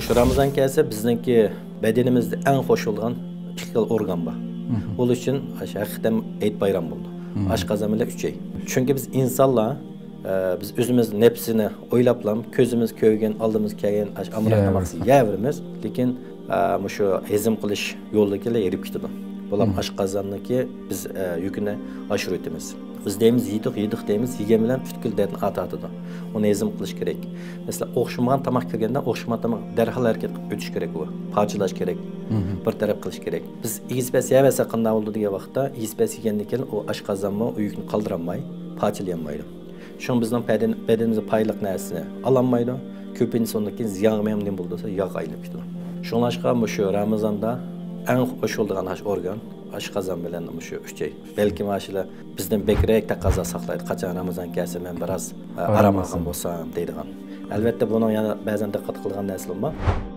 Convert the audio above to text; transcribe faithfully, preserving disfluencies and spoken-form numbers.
شۇ رامىزان كەلسە بىزنىڭكى بەدىنىمىزدە ئەڭ خوش بولىدىغان ئىككى خىل ئورگان بار. ئۇلار ئۈچۈن ھەقىقەتەن ھېيت بايرام بولىدۇ. ئاشقازان بىلەن ئۈچەي. چۈنكى بىز ئىنسانلار، ئە، بىز ئۆزىمىز نەپسىنى ئويلاپلا، كۆزىمىز كۆرگەن، ئالدىمىزغا كەلگەن ئاش ئامراق تاماقنى يەۋېرىمىز. لېكىن، ئە، مۇشۇ ھەزىم قىلىش يولىدىكىلەر ھېرىپ كېتىدۇ. بۇلام ئاشقازاننىكى بىز، ئە، يۈكىنى ئاشۇرۇۋېتىمىز. بىز دەيمىز، يېدۇق، يېدۇق دەيمىز، يېگەن بىلەن پۈتكۈل دەردنى ئارتىۋېتىدۇ. ئۇنى ھەزىم قىلىش كېرەك. مەسىلەن، ئوخشىمىغان تاماق كىرگەندە ئوخشىمىغان تاماق دەرھال ھەرىكەت قىلىپ ئۆتۈش كېرەك ئۇ. پارچىلاش كېرەك. بىر تەرەپ قىلىش كېرەك. بىز ئېگىز پەس يەۋەرسەك قانداق بولىدۇ دېگەن ۋاقىتتا، ئېگىز پەس يېگەندىن كېيىن ئۇ ئاشقازانمۇ ئۇ يۈكنى قالدۇرالماي، پارچىلىيالمايدۇ. شۇڭا بىزنىڭ بەدەن، بەدىنىمىزدە پايدىلىق نەرسىنى ئالالمايدۇ. كۆپىنچىسى ئۇندىن كېيىن زىيانغا مەن نېمە بولىدۇ دېسە، ياغقا ئايلىنىپ كېتىدۇ. شۇڭلاشقا مۇشۇ رامىزاندا ئەڭ خوش بولىدىغان ئاش ئورگان، ئاشقازان بىلەن مۇشۇ ئۈچەي. بەلكىم ئاشۇلار بىزدىن بەكرەك تەقەززا ساقلايدۇ، قاچان رامىزان كەلسە مەن بىراز، ئە، ئارام ئالغان بولسام دەيدىغان. ئەلۋەتتە، بۇنىڭ يەنە بەزەن دىققەت قىلىدىغان نەرسىلىرىمۇ بار.